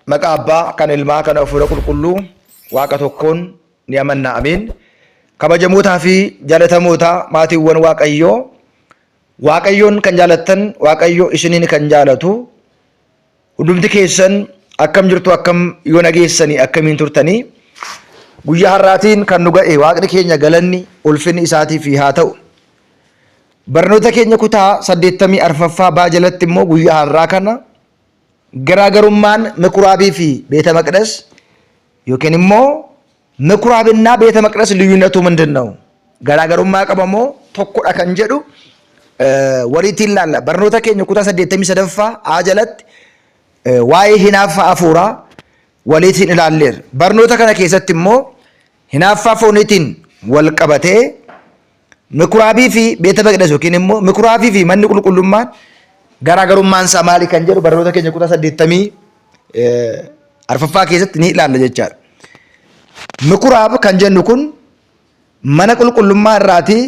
Maqaa Abbaa kan Ilmaa kan Hafuura Qulqulluu Waaqa tokkoon ni amanna ameen. Kabajamootaa fi jaalatamoota maatiiwwan Waaqayyoo Waaqayyoon kan jaalattan Waaqayyo isiniin kan jaalatu hundumti keessan akkam jirtu akkam yoo nageessanii akkamiin turtanii guyyaa har'aatiin kan nu ga'e Waaqni keenya galanni ulfinni isaatiif haa ta'u. Barnoota keenya kutaa 84ffaa baa jalatti immoo guyyaa har'aa kana garaagarummaan mikuraabii fi beeta maqdas yookiin immoo ምኩራብና ቤተ መቅደስ ልዩነቱ ምንድን ነው? Garaagarummaa qaba moo tokkodha kan jedhu walitti ilaalla. Barnoota keenya kutaa 83ffaa A jalatti waa'ee hinaaffaa hafuuraa walitti ilaalleerra. Barnoota kana keessatti immoo hinaaffaa fooniitiin wal qabatee mikuraabii fi beeta maqdas yookiin immoo mikuraabii fi manni qulqullummaan garaagarummaan isaa maali kan jedhu barnoota keenya kutaa 84ffaa keessatti ni ilaalla jechaadha. Mikuraab kan jennu kun mana qulqullummaa irraatii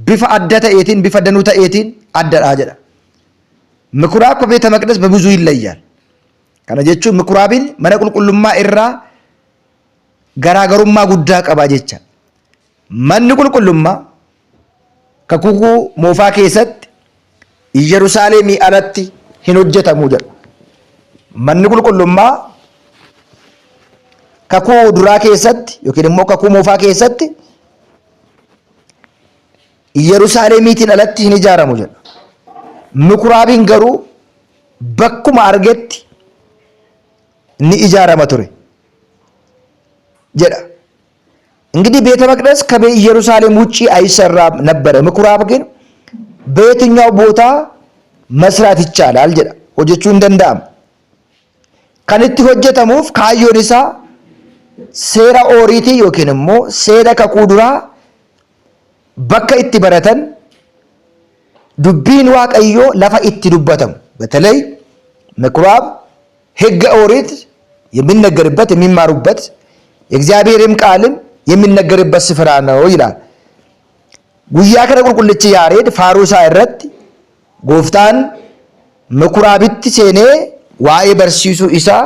bifa adda ta'eetiin bifa danuu ta'eetiin addadha jedha. ምኩራብ ከቤተ መቅደስ በብዙ ይለያል። Kana jechuun mikuraabiin mana qulqullummaa irraa garaagarummaa guddaa qaba jecha. Manni qulqullummaa kakuu moofaa keessatti Yerusaalemii alatti hin hojjetamu jedha. Manni qulqullummaa kakuu duraa keessatti yookiin immoo kakuu moofaa keessatti Yerusaalemiitiin alatti hin ijaaramu jedha. Mikuraabiin garuu bakkuma argetti ni ijaarama ture jedha። እንግዲህ ቤተ መቅደስ ከኢየሩሳሌም ውጪ አይሰራም ነበረ። ምኩራብ ግን በየትኛው ቦታ መስራት ይቻላል jedha. Hojjechuu hin danda'amu. Kan itti hojjetamuuf kaayyoon isaa seera ooriitii yookiin immoo seera kakuu duraa bakka itti baratan dubbiin Waaqayyoo lafa itti dubbatamu በተለይ ምኩራብ ሕገ ኦሪት የሚነገርበት የሚማሩበት የእግዚአብሔርም ቃልም የሚነገርበት ስፍራ ነው ይላል። Guyyaa kana qulqullichi Yaareed faaruu isaa irratti gooftaan mikuraabitti seenee waa'ee barsiisuu isaa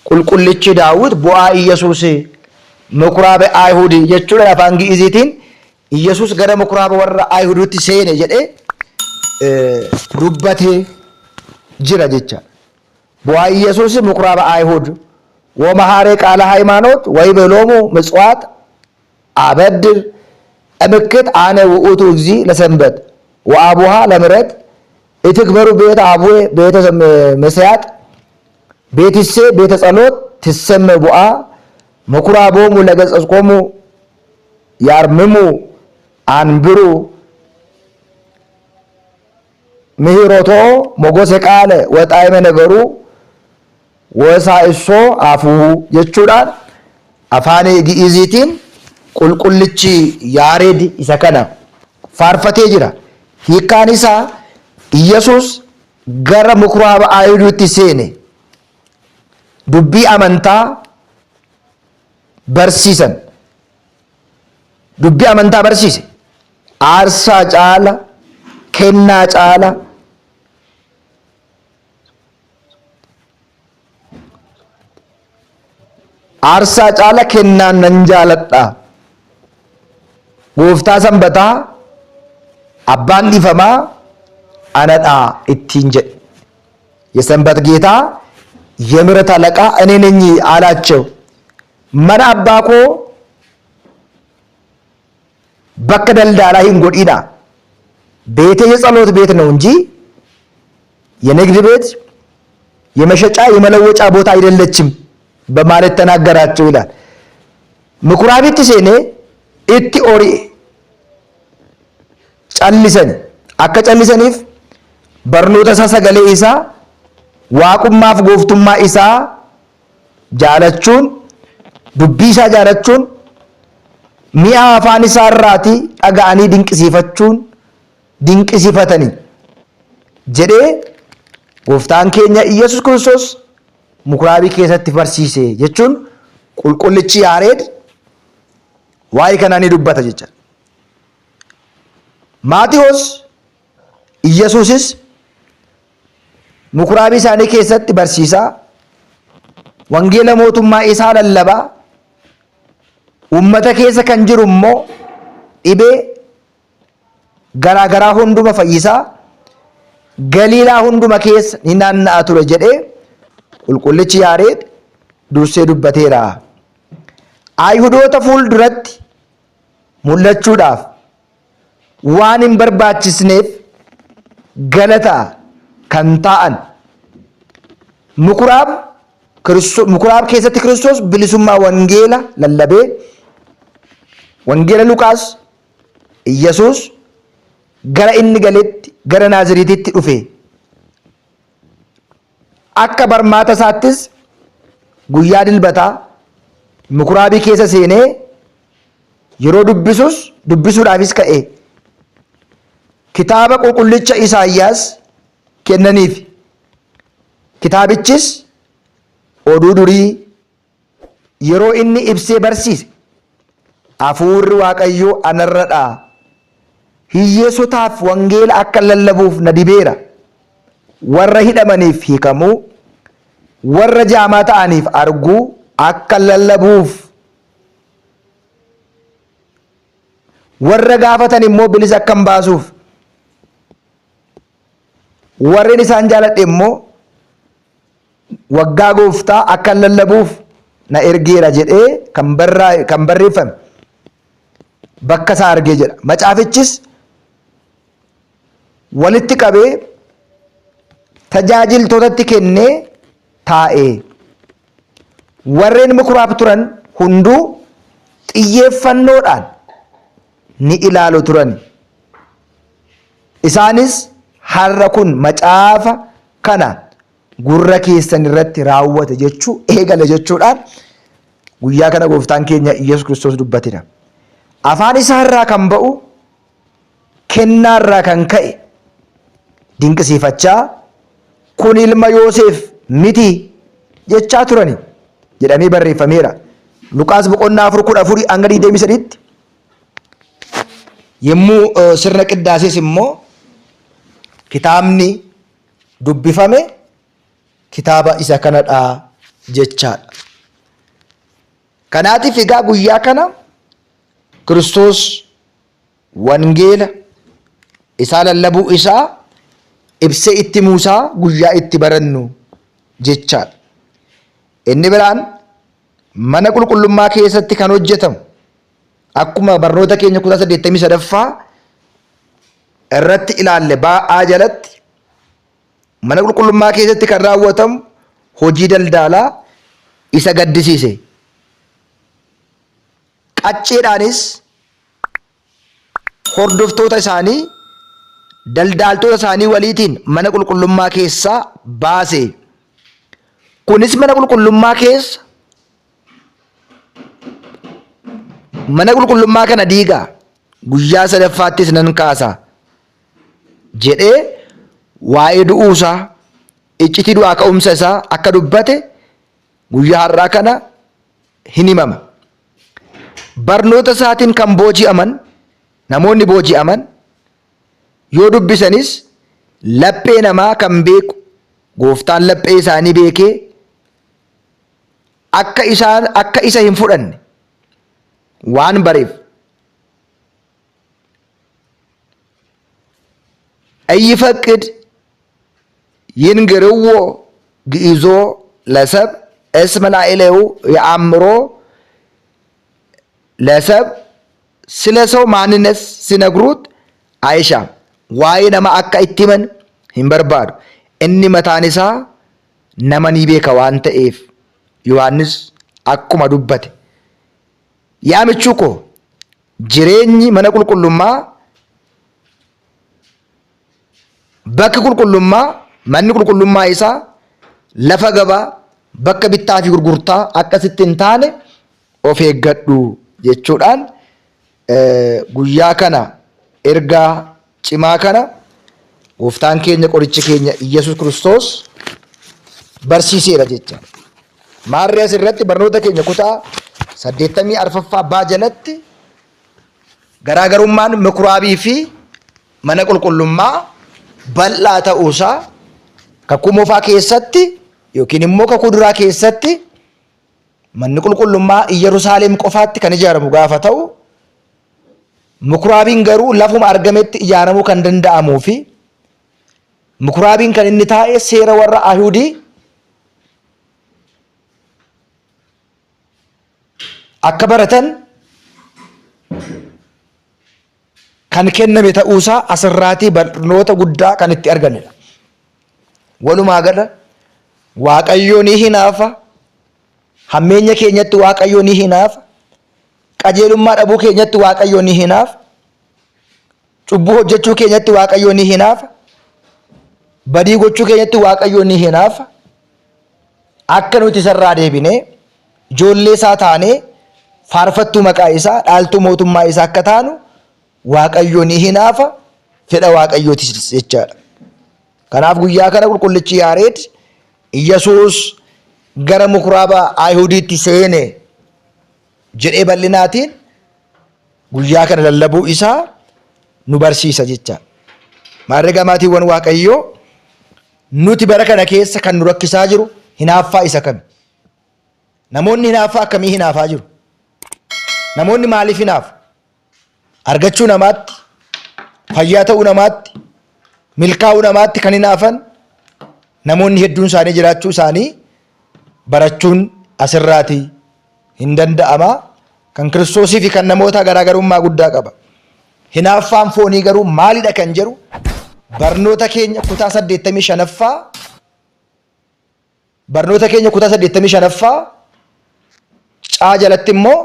qulqullichi Daawit ቦአ ኢየሱስ ምኩራበ አይሁድ jechuudha afaan Gi'iziitiin Iyyasuus gara mukuraaba warra Ayihudiitti seene jedhee dubbatee jira jecha. ቦአ ኢየሱስ ምኩራበ አይሁድ ወመሐሬ ቃለ ሃይማኖት ወይቤሎሙ ምጽዋት አበድር እምክት አነ ውእቱ እግዚእ ለሰንበት ወአቡሃ ለምሕረት ኢትግበሩ ቤተ አቡየ ቤተ መስያጥ ቤትሴ ቤተ ጸሎት ትሰመ ቡአ ምኩራቦሙ ለገጸጽቆሙ ያርምሙ አንብሩ ምህሮቶ ሞጎሴ ቃለ ወጣዕመ ነገሩ ወሳእሶ አፉሁ jechuudhaan afaan Gi'iziitiin qulqullichi Yaareed isa kana faarfatee jira. Hiikkaan isaa Iyyasuus gara mukuraaba Ayihudiitti seene dubbii amantaa barsiisan. Dubbii amantaa barsiise. Aarsaa caala, kennaa caala, aarsaa caala kennaan nan jaaladha. Gooftaa sanbataa abbaan dhiifamaa anadha ittiin jedhe። የሰንበት ጌታ የምሕረት አለቃ እኔ ነኝ አላቸው። Mana abbaa koo bakka daldalaa hin godhinaa። ቤቴ የጸሎት ቤት ነው እንጂ የንግድ ቤት የመሸጫ የመለወጫ ቦታ አይደለችም በማለት ተናገራቸው ይላል። Mikuraabitti seenee itti ori'e callisan akka callisaniif barnoota isaa sagalee isaa waaqummaaf gooftummaa isaa jaalachuun dubbii isaa jaalachuun mi'a afaan isaa irraatii dhaga'anii dinqisiifachuun dinqisiifatanii jedhee. Gooftaan keenya Iyyasuus Kiristoos mukuraabii keessatti barsiise jechuun qulqullichi Yaareed waa'ee kanaa ni dubbata jecha. Maatiwoos Iyyasuusis mukuraabii isaanii keessatti barsiisaa, wangeela mootummaa isaa lallabaa, uummata keessa kan jiru immoo dhibee garaa garaa hunduma fayyisaa, Galiilaa hunduma keessa ni naanna'a ture jedhee qulqullichi Yaareed dursee dubbateera. Ayihudoota fuulduratti mul'achuudhaaf waan hin barbaachisneef galata kan taa'an mukuraab mukuraab keessatti Kiristoos bilisummaa wangeela lallabee wangeela Luqaas Iyyasuus gara inni galetti gara Naaziriititti dhufe. Akka barmaata isaattis guyyaa dilbataa mukuraabii keessa seenee yeroo dubbisus dubbisuudhaafis ka'e. Kitaaba qulqullicha Isaayyaas kennaniif. Kitaabichis oduu durii yeroo inni ibsee barsiise, Hafuurri Waaqayyoo anarra dha, hiyyeessotaaf wangeela akkan lallabuuf na dibeera, warra hidhamaniif hiikamuu, warra jaamaa ta'aniif arguu akkan lallabuuf, warra gaafatan immoo bilisa akkan baasuuf, warreen isaan jaaladhe immoo waggaa gooftaa akkan lallabuuf na ergeera jedhee kan barraa'e kan barreeffame bakka isaa argee jedha. Macaafichis walitti qabee tajaajiltootatti kennee taa'e. Warreen mukuraaf turan hunduu xiyyeeffannoodhaan ni ilaalu turan. Isaanis har'a kun macaafa kana gurra keessan irratti raawwate jechuu eegale jechuudhaan guyyaa kana gooftaan keenya Iyyasuus Kiristoos dubbatira. Afaan isaa irraa kan ba'u kennaa irraa kan ka'e dinqisiifachaa kun ilma Yooseef miti jechaa turani jedhamee barreeffameera. Luqaas boqonnaa 4 14 hanga 23tti yommuu sirna qiddaasees immoo kitaabni dubbifame kitaaba isa kanadha jechaadha. Kanaatiif egaa guyyaa kana Kiristoos wangeela isaa lallabuu isaa ibsee itti himuusaa guyyaa itti barannu jechaadha. Inni biraan mana qulqullummaa keessatti kan hojjetamu akkuma barnoota keenya kutaa 83ffaa irratti ilaalle baa'aa jalatti mana qulqullummaa keessatti kan raawwatamu hojii daldaalaa isa gaddisiise. Qacceedhaanis hordoftoota isaanii daldaaltota isaanii waliitiin mana qulqullummaa keessaa baase. Kunis mana qulqullummaa keessa mana qulqullummaa kana diigaa guyyaa sadaffaattis nan kaasa jedhee waa'ee du'uu isaa iccitii du'aa ka'umsa isaa akka dubbate guyyaa har'aa kana hin himama. Barnoota isaatiin kan booji'aman namoonni booji'aman yoo dubbisanis laphee namaa kan beeku gooftaan laphee isaanii beekee akka isaan akka isa hin fudhanne waan bareef እይፈቅድ ይንግርዎ ግኢዞ ለሰብ እስመ ላዕሌው የአእምሮ ለሰብ ስለ ሰው ማንነት ሲነግሩት አይሻም። Waa'ee nama akka itti himan hin barbaadu. Inni mataan isaa nama ni beeka waan ta'eef Yohaannis akkuma dubbate. Yaa michuu koo jireenyi mana qulqullummaa bakki qulqullummaa manni qulqullummaa isaa lafa gabaa bakka bittaa fi gurgurtaa akkasitti hin taane of eeggadhu jechuudhaan guyyaa kana ergaa cimaa kana Gooftaan keenya qorichi keenya Iyyasuus Kiristoos barsiiseera jecha. Maarree asirratti barnoota keenya kutaa 84ffaa baa jalatti garaagarummaan mikuraabii fi mana qulqullummaa bal'aa ta'uusaa kakuu moofaa keessatti yookiin immoo kakuu duraa keessatti manni qulqullummaa Iyyerusaalem qofaatti kan ijaaramu gaafa ta'u mikuraabiin garuu lafuma argametti ijaaramuu kan danda'amuu fi mikuraabiin kan inni taa'e seera warra Ayihudii akka baratan kan kenname ta'uusaa asirraatii barnoota guddaa kan itti arganidha. Walumaa gala Waaqayyoo ni hinaafa, hammeenya keenyatti Waaqayyoo ni hinaafa, qajeelummaa dhabuu keenyatti Waaqayyoo ni hinaafa, cubbuu hojjechuu keenyatti Waaqayyoo ni hinaafa, badii gochuu keenyatti Waaqayyoo ni hinaafa. Akka nuti isarraa deebinee ijoollee isaa taanee faarfattuu maqaa isaa dhaaltuu mootummaa isaa akka taanu Waaqayyo ni hinaafa fedha Waaqayyootis jechaadha. Kanaaf guyyaa kana qulqullichi Yaareed Iyyasuus gara mukuraaba Ayihudiitti seene jedhee bal'inaatiin guyyaa kana lallabuu isaa nu barsiisa jecha. Maarree gamaatiiwwan Waaqayyoo nuti bara kana keessa kan nu rakkisaa jiru hinaaffaa isa kami? Namoonni hinaaffaa akkamii hinaafaa jiru? Namoonni maaliif hinaafu? Argachuu namaatti, fayyaa ta'uu namaatti, milkaa'uu namaatti kan hinaafan namoonni hedduun isaanii jiraachuu isaanii barachuun asirraati hin danda'ama. Kan Kiristoosii fi kan namootaa garaagarummaa guddaa qaba. Hinaaffaan foonii garuu maalidha kan jedhu barnoota keenya kutaa 85ffaa barnoota keenya kutaa 85ffaa caa jalatti immoo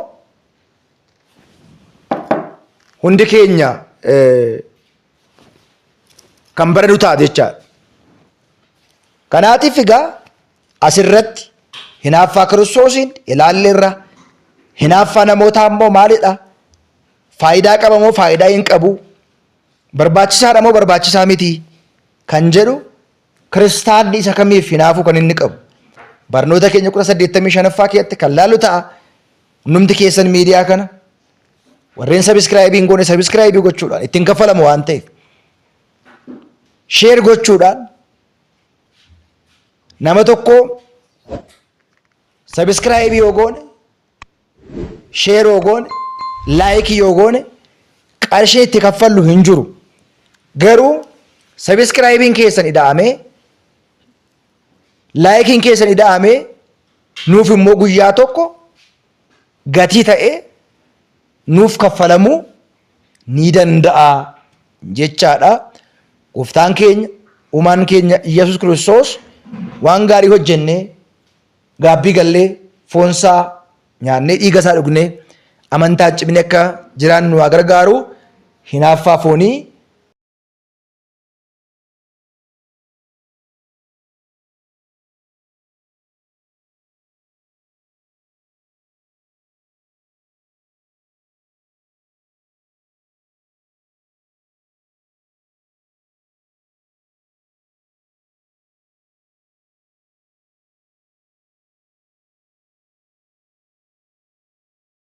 hundi keenya kan baranu ta'a jechaadha. Kanaatiif egaa asirratti hinaaffaa Kiristoosiin ilaalleerra. Hinaaffaa namootaa immoo maalidha? Faayidaa qaba moo faayidaa hin qabu? Barbaachisaadha moo barbaachisaa miti? Kan jedhu kiristaanni isa kamiif hinaafuu kan inni qabu? Barnoota keenya 85ffaa keessatti kan laalu ta'a. Hundumti keessan miidiyaa kana warreen sabiskiraayibii hin goone sabiskiraayibii gochuudhaan ittiin kaffalamu waan ta'eef sheer gochuudhaan nama tokko sabiskiraayibii yoo goone sheer yoo goone laayikii yoo goone qarshii itti kaffallu hin jiru. Garuu sabiskiraayibiin keessan ida'amee laayikiin keessan ida'amee nuuf immoo guyyaa tokko gatii ta'ee nuuf kaffalamuu ni danda'a jechaadha. Gooftaan keenya, uumaan keenya Iyyasuus Kiristoos waan gaarii hojjennee gaabbii gallee foonsaa nyaannee dhiiga isaa dhugnee amantaan cimnee akka jiraannu nu haa gargaaru. Hinaaffaa foonii